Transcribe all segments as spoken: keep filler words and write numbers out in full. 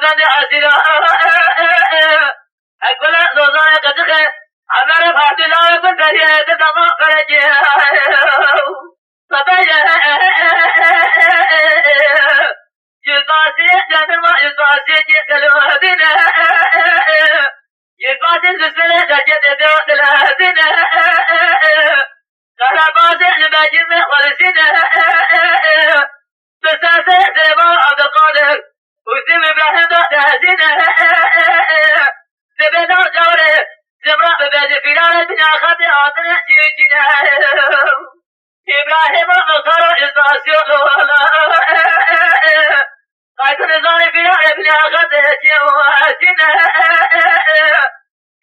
Hadi Azîra, Ekbele Zozanê Qedixe, Emere Ferdî Lawê Gulberiyê, di dema Ferecê. Sebeye, Yüzbaşı, jandarma yüzbaşı, Selahaddin. Yüzbaşı, Züsmele, dergete, Selahaddin. Kahrabazê, Nibecî, Xwalisîn. Bi sesê Süleyman Abdülkadir, Hüseyin İbrahim de Tezîn. Zibêdan Cawrê, Zimra, Bibezî, Fîlare, Dinya Xatê, Hatine, Çiçîne. İbrahim Muxtar, İzasyon, Kaydın Zari, Fîlare, Dinya Xatê, Çiçîne.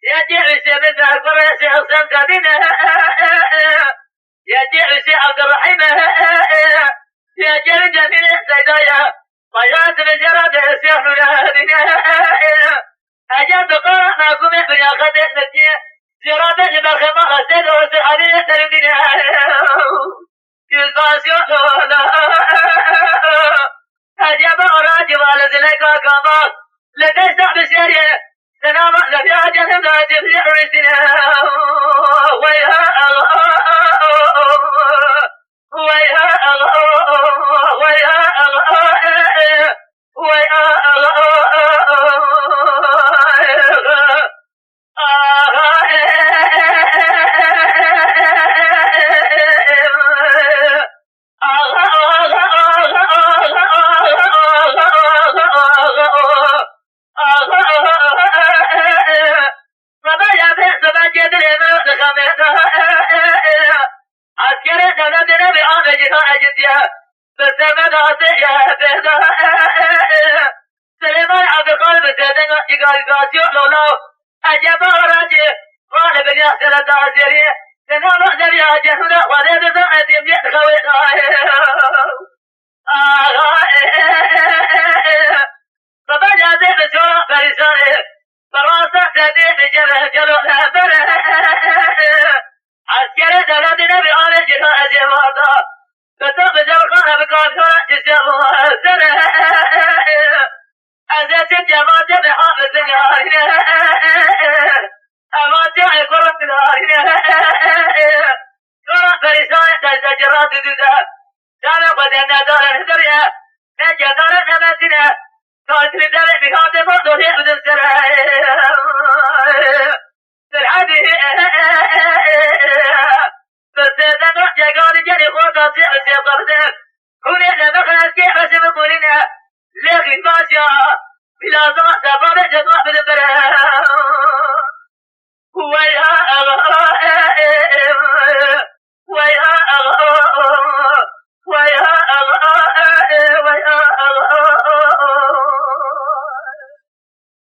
Yekê Hüseyin, Berkurê, Şehsen, Sedîne. Yekê Hüseyin, Abdurrahim. Yekê Cemîlê, Seydaya. Bayat Vizêra, Destê Nûreddîne. Eger bi qara nakumê binya xetê netiye, zêra be ji berxê mala sê dost Halî Serûdîne. Yüzbaşı Lola. Eceba Racî Vali Zileka Kama. Li deşta Bişêrê. Senama Lebiya Cenim da Cibri Riştine. Vay ha, vay ha, vay ha, vay ha. Rebaya bê sebekê dilê min dixemê. Eskerê dewletê nebê amê cîha ecitiye. Bi ser me de asê ye bê de. Silêman Abdulkadir bi zêdinga cîgazî Lola. Eceba Racî, Xalê Binya Sere Dazêrî. Sena Mahdeviya Cehûda Xwedê dizan ez êm yê dixewê dayê. Aha, e, e, e, e, e. Baba Cazê bi çora perîşanê. Bi rasta sedê bi ceve celo lefere. Eskere dewletê nebî alê cîha ez ê varda. Bi to bi cevxana bi kafiyona çiçe bu sere. Ez ê çim cemaatê bi hafizin yarine. Ema çi ay kurun yarine. Kara perîşanê dezde cira didide. Dane xwe de nedare hidiriye. Ne cedare ne mesîne. Kalkili dere bîhatê ma dorê bidin sere. Sirhedî. Bi sêdena cegarî gelî xwe da çi ez ê xwe bidim. Hûnê ne bixin ez kê ez ê biborîne. Lê xînbaşa. Bilazima sebabê cedwa bidin bere. Wey ha,